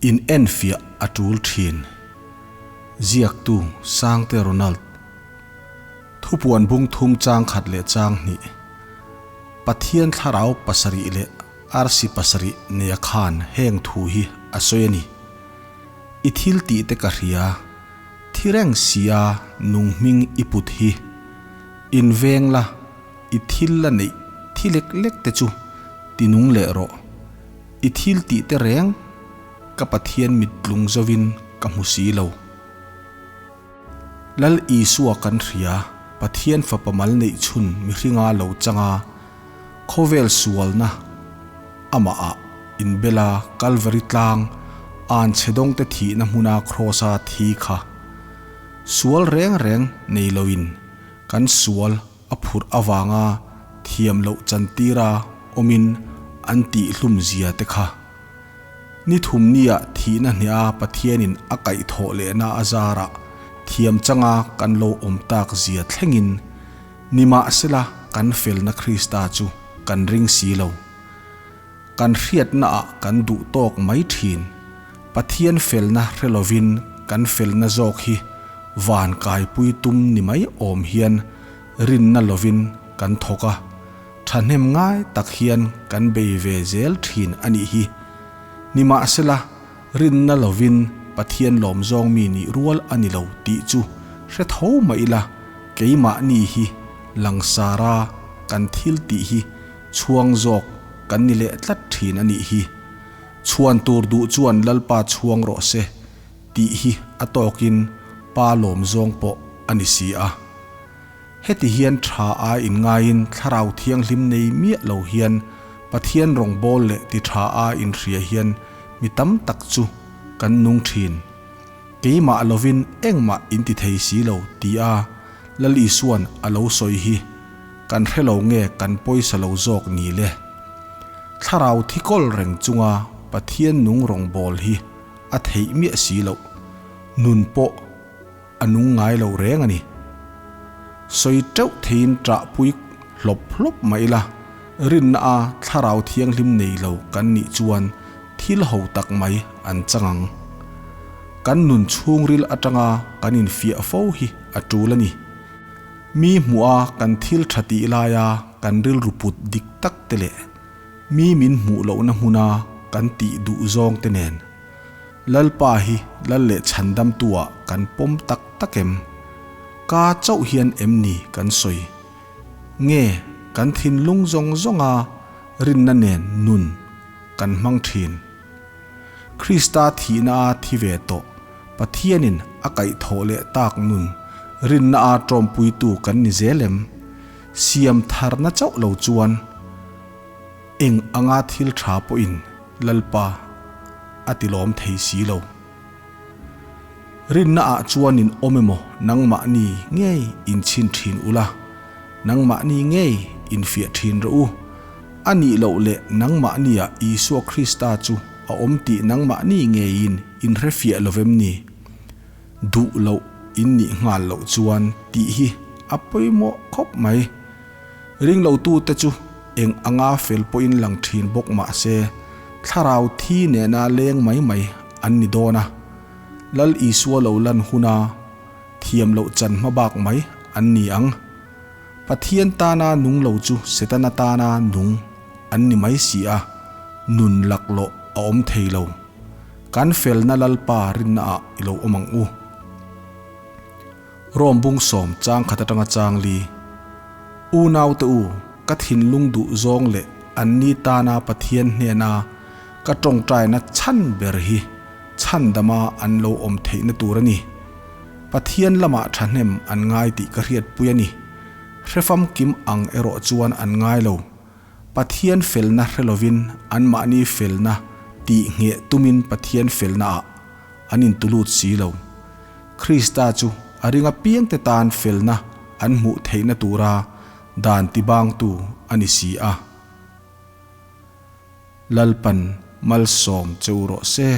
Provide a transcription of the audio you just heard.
In enfiah a tul thin. Ziaktu Sangte Ronald. Thupuan bung thum chang khat leh chang hnih. Pathian thlarau pasarih leh arsi pasarih neia khan heng thu hi a sawi a ni. I thil tih te ka hria, thi reng sia nung hming i put hi. In veng la, i thil la neih thi lek lek te chu ti nung leh rawh. I thil tih te reng ka Pathian mit tlung zovin ka hmu si lo. Lal Isua kan hria, Pathian Fapa mal neih chhun mihringa lo changa khawvel sualna amah ah inbela Kalvari tlang an chhe dawngte thihna hmuna Kross-a thi kha sual reng reng nei loin kan sual a phurh avanga thiam loh chantira awmin an tihhlum zia te kha. Ni thum nia thihna hneha Pathianin a kaihthawh lehna a zarah thiam changa kan lo awm tak zia thlengin, nimahsela kan felna Krista chu kan ring si lo. Kan hriatnaah kan duh tawk mai thin. Pathian felna hre lovin kan felna zawk hi van kaipui tum ni mai awm hian rinna lovin kan thawk a. Thahnem ngai tak hian kan bei ve zel thin a nih hi. Nimahsela, rinna lovin Pathian lawm zawng mi nih rual a ni lo tih chu hre tho mah ila, keimahni hi langsara kan thil tih hi chhuang zawk kan ni leh tlat thin a nih hi. Chhuan tur duh chuan Lalpa chhuang rawh se tih hi a tawkin Pa lawm zawng pawh a ni si a. Heti hian tha a inngaiin Thlarau Thianghlim nei miah lo hian Pathian rawngbâwl leh ti tha a inhria hian mi tam tak chu kan nung thin. Keimah lovin engmah in ti thei si lo tia Lal Isua'n a lo sawi hi kan hre lo nge kan pawisa lo zawk ni le? Thlarau thi kawl reng chunga Pathian nung rawngbâwl hi a theih miah si loh. Nun pawh. A nung ngai lo reng a ni. Sawi teuh theiin ṭahpui hlawp hlawp mah ila, rinna a thlarau thianghlim nei lo kan nih chuan thil ho tak mai an chang ang. Kan nun chhungril atanga kan infiah fo hi a ṭul a ni. Mi hmuh a kan thil ṭha tih laia kan rilru put dik tak te leh mi min hmuh lohna hmuna kan tih duh zawng te nen Lalpa hi lal leh chhandamtu ah kan pawm tak tak em? Ka chauh hian em ni kan sawi? Nge kan thinlung zawng zawnga rinna nen nun kan hmang thin? Krista thihna a thi ve tawh Pathianin a kaihthawh leh tak nun rinna a tawmpuitu kan ni zel em? Siam tharna chauh lo chuan Eng anga thil tha pawhin Lalpa a ti lawm thei si lo. Rinna ah chuan in awm emaw nangmahni ngei in chhin thin ula, nangmahni ngei in fiah thin rawh u. A nih loh leh nangmahni ah Isua Krista chu a awm tih nangmahni ngeiin in hre fiah lo vem ni? Duh loh in nih nghal loh chuan tih hi a pawimawh khawp mai. Ringlotute chu eng anga fel pawhin lang thin bawk mah se, thlarau thi nena leng mai mai an ni dawn a. Lal Isua lo lan huna thiam loh chan hma bak mai an ni ang. Pathian tana nung lo chu Setana tana nung an ni mai si a, nun laklawh a awm thei lo. Kan felna Lalpa rinnaah i lo awm ang u. Rom bung sawm chang khat atanga chang li. Unaute u, ka thinlung duh zawng leh anni tana Pathian hnena ka tawngtaina chhan ber hi chhandama an lo awm theihna tur a ni. Pathian lamah thahnem an ngai tih ka hriatpui a ni. Hrefamkim ang erawh chuan an ngai lo. Pathian felna hre lovin anmahni felna tih ngheh tumin Pathian felnaah an intulut si lo. Krista chu a ring apiangte tan felna an hmuh theihna tura dan tibangtu a ni si a. Lalpan malsawm che u rawh se.